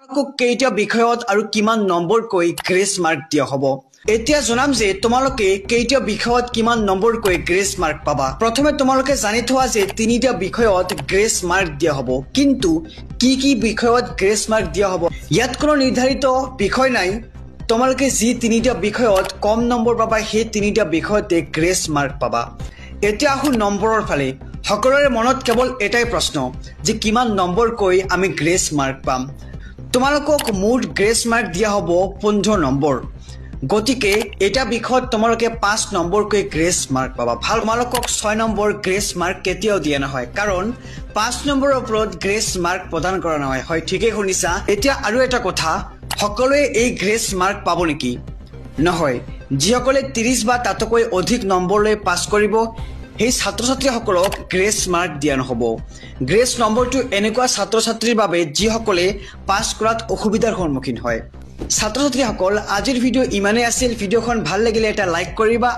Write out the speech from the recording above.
তোমালোকক কেইটা বিষয়ত আৰু কিমান নম্বৰকৈ গ্ৰেছ মাৰ্ক দিয়া হ'ব। এতিয়া জনাম যে তোমালোকে কেইটা বিষয়ত কিমান নম্বৰকৈ গ্ৰেছ মাৰ্ক পাবা। প্ৰথমে তোমালোকে জানি থোৱা যে তিনিটা বিষয়ত গ্ৰেছ মাৰ্ক দিয়া হ'ব, কিন্তু কি কি বিষয়ত গ্ৰেছ মাৰ্ক দিয়া হ'ব ইয়াত কোনো নিৰ্ধাৰিত বিষয় নাই। তোমালোকে যি তিনিটা বিষয়ত কম নম্বৰ পাবা সেই তিনিটা বিষয়তে গ্ৰেছ মাৰ্ক পাবা। এতিয়া আহোঁ নম্বৰৰ ফালে। সকলোৰে মনত কেৱল এটাই প্ৰশ্ন যে কিমান নম্বৰকৈ আমি গ্ৰেছ মাৰ্ক পাম। তোমালোকক মুঠ গ্ৰেছ মাৰ্ক দিয়া হ'ব 15 নম্বৰ। গতিকে এটা বিষয়ত তোমালোকে 5 নম্বৰকৈ গ্ৰেছ মাৰ্ক পাবা। ভাল, তোমালোকক 6 নম্বৰ গ্ৰেছ মাৰ্ক কেতিয়াও দিয়া নহয়, কাৰণ 5 নম্বৰৰ ওপৰত গ্ৰেছ মাৰ্ক প্ৰদান কৰা নহয়। হয়, ঠিকেই শুনিছা। এতিয়া আৰু এটা কথা, সকলোৱে এই গ্ৰেছ মাৰ্ক পাব নেকি? নহয়। যিসকলে 30 বা তাতোকৈ অধিক নম্বৰ লৈ পাছ কৰিব সেই ছাত্ৰ ছাত্ৰীসকলক গ্ৰেছ মাৰ্ক দিয়া নহ'ব। গ্ৰেছ নম্বৰটো এনেকুৱা ছাত্ৰ ছাত্ৰীৰ বাবে যিসকলে পাছ কৰাত অসুবিধাৰ সন্মুখীন হয়। ছাত্ৰ ছাত্ৰীসকল, আজিৰ ভিডিঅ' ইমানেই আছিল। ভিডিঅ'খন ভাল লাগিলে এটা লাইক কৰিবা।